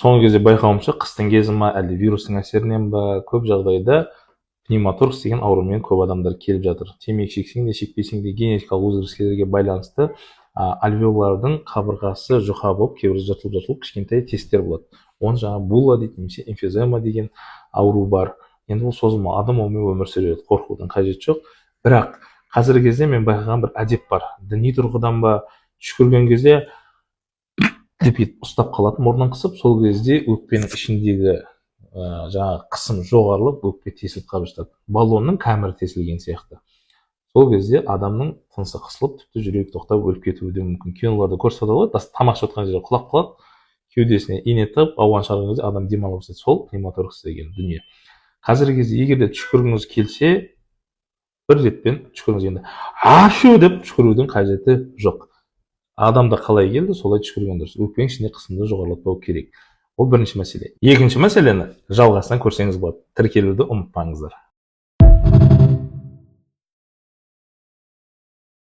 Соңғы кезде байқауымша, қыстың кезі ма, әлде вирустың әсерінен ба, көп жағдайда пневмоторакс деген аурумен көп адамдар келіп жатыр. Темекі шексең де, шекпесең де, генетикалық өзгерістерге байланысты альвеолардың қабырғасы жұқа болып, кейбір жыртылып жыртылып кішкентай тесіктер болады. Оны жаңағы булла дейді немесе эмфизема деген ауру бар. Енді ол созылмалы, адам онымен өмір сүреді, қорқудың қажеті жоқ. Бірақ қазіргі кезде мен байқаған бір әдеп бар, діни тұрғыдан ба, түшкірген кезде деп бүйтіп ұстап қалады, мұрнын қысып. Сол кезде өкпенің ішіндегі жаңағы қысым жоғарылап, өкпе тесіліп қалып жатады, баллонның кәмірі тесілген сияқты. Сол кезде адамның тынысы қысылып, тіпті жүрегі тоқтап, өліп кетуі де мүмкін. Киноларда көрсетеді ғой, тамақ ішіп жатқан жерде құлап қалады, кеудесіне ине тығып, ауаны шығарған кезде адам демала бастайды. Сол пневмоторакс деген дүние. Қазіргі кезде егер де түшкіргіңіз келсе, бір ретпен түшкіріңіз. Енді ашу деп түшкірудің қажеті жоқ. Адамда қалай келді, солай түшкірген дұрыс. Өкпенің ішінде қысымды жоғарылатпау керек. Ол бірінші мәселе. Екінші мәселені жалғасынан көрсеңіз болады. Тіркелуді ұмытпаңыздар.